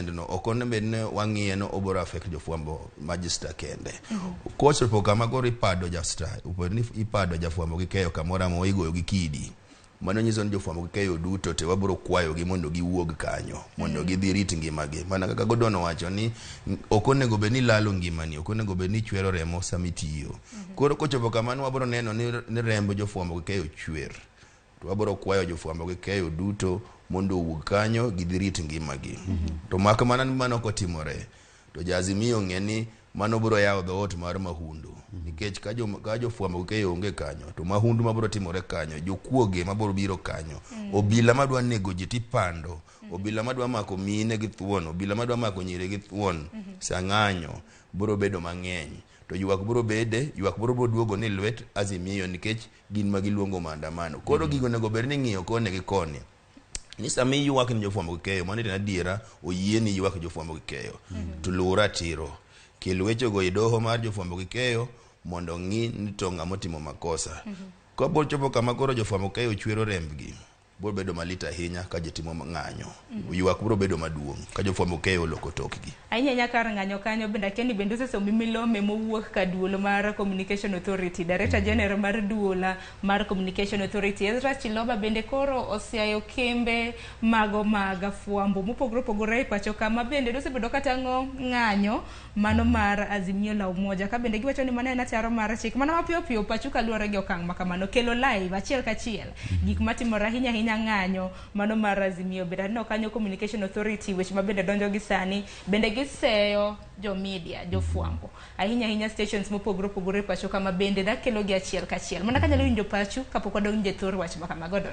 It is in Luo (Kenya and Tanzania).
harassment no ok onego bed ni wang'iye no obiro affect jofwambo magister kende. Kochopo kama koro ipado ja star, opo ni ipado jafwambo gi keyo kamoro amora igoyo gi kidi. Mano nyiso ni jofwambo gi keyo duto te wabiro kwayogi mondo giwuog kanyo mondo gidhi rit ngimagi. Mana kaka Gordon owacho ni ok onego bed ni ilalo ngimani, ok onego bed ni ichwero remo sama itiyo. Koro kochopo kamano wabiro neno ni remb jofwambo gi keyo chwer. To wabiro kwayo jofwambo gi keyo duto mondo owuog kanyo gidhi rit ngimagi. To mak mana ni mano kotimore to ja Azimio ong'e ni mano biro yawo dhoot mar mahundu. Nikech ka jofwambo gi keyo onge kanyo to mahundu mabiro timore kanyo, jokuoge mabiro biro kanyo, obila madwa nego ji tipando, obila madwa mako mine gi thuon, obila madwa mako nyiri gi thuon, sa ng'anyo biro bedo mang'eny. To ywak biro bede, ywak biro duogo ni lwet Azimio nikech gin ma giluongo maandamano. Koro gigo onego bed ni ing'iyo koni gi koni. Ni sama iywak ni jofwambo gi keyo, mano en adiera, oyieni ywak jofwambo gi keyo. To luw ratiro. Kel wechego e doho mar jofwambo gi keyo mondo ong'i ni to ng'ama otimo makosa. Kapo chopo kama koro jofwambo keyo chwero rembgi, biro bedo malit ahinya ka ji timo ng'anyo. Ywak biro bedo maduong' ka jofwambo keyo oloko tokgi. Ahinya ahinya kar ng'anyo kanyo bende akia ni bende osesomi milome mowuok ka duol mar Communication Authority. Director General mar duol mar Communication Authority Ezra Chiloba bende koro osiayo kembe mago mag fwambo mopogore opogore e pacho ka ma bende nosebedo katang'o ng'anyo mano mar Azimio la Umoja ka bende giwacho ni mano en ataro mar chik mana mapiyo piyo pachu kaluwore gi okang' ma kamano kelo live achiel kachiel gik matimore ahinya ahinya ng'anyo mano mar Azimio bende aneno kanyo Communication Authority weche ma bende donjo gi sani bende giseyo jo media jofwambo ahinya ahinya stations mopogore opogore e pacho kama bende dakelo gi achiel kachiel mana kanyalo winjo pachu kapok wadonjo e thor wach ma kama Gordon.